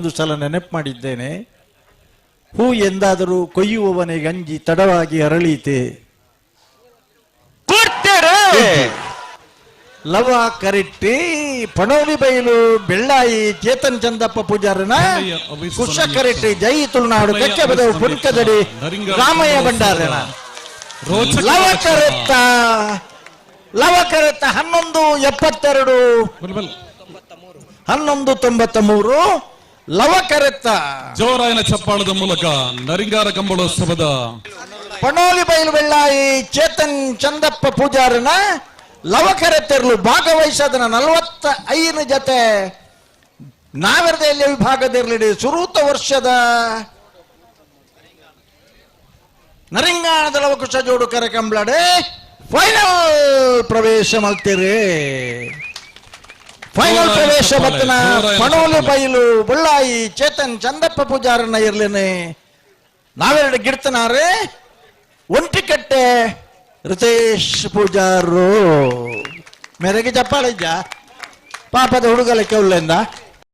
ಎಷ್ಟೊಂದು ಸಲ ನೆನಪು ಮಾಡಿದ್ದೇನೆ. ಹೂ ಎಂದಾದರೂ ಕೊಯ್ಯುವವನೇ ಗಂಜಿ ತಡವಾಗಿ ಅರಳೀತೆ. ಕೊಡ್ತೇರೆ. ಲವ ಕರಿಟ್ಟಿ ಪಣೋಲಿ ಬೈಲು ಬೆಳ್ಳಾಯಿ ಚೇತನ್ ಚಂದಪ್ಪ ಪೂಜಾರನ ಕುಶ ಕರಿಟ್ಟಿ ಜೈ ತುಳುನಾಡು ಕಕ್ಕೆ ಬದವು ಪುನ್ಕದಡಿ ರಾಮಯ್ಯ ಭಂಡಾರನ. ರೋಚಕ. ಲವ ಕರೆತ್ತ, ಲವ ಕರೆತ್ತ 11.72. ಬಲ್ ಬಲ್. 11.93 ಲವ ಕರೆತ್ತ. ಜೋರಾಯನ ಚಪ್ಪಾಳದ ಮೂಲಕ ನರಿಂಗಾರ ಕಂಬಳೋತ್ಸವದ ಪಣೋಲಿ ಬೈಲು ಬೆಳ್ಳಾಯಿ ಚೇತನ್ ಚಂದಪ್ಪ ಪೂಜಾರನ ಲವ ಕರೆತ್ತಿರಲು ಭಾಗವಹಿಸದನ 45 ಜತೆ ನಾವೆರದೆಯಲ್ಲಿ ವಿಭಾಗದಿರಲಿ ಸುರೂತ ವರ್ಷದ ನರಿಂಗಾಣದ ಲವಕುಶ ಜೋಡು ಕರೆಕಂಬ್ಲಡೆ ಫೈನಲ್ ಪ್ರವೇಶ ಮಲ್ತಿರಿ. ಫೈನಲ್ ಪ್ರವೇಶ ಬತ್ತನ ಪಣೋಲಿ ಬೈಲು ಬಳ್ಳಾಯಿ ಚೇತನ್ ಚಂದಪ್ಪ ಪೂಜಾರನ ಇರ್ಲೇನೆ ನಾವೆರಡು ಗಿಡ್ತನಾರೆ ಒಂಟಿಕಟ್ಟೆ ರಿತೇಶ್ ಪೂಜಾರು ಮೇರೆಗೆ ಚಪ್ಪಾಳಿದ್ದ ಪಾಪದ ಹುಡುಗಲಕ್ಕೆ ಉಳ್ಳೆಂದ.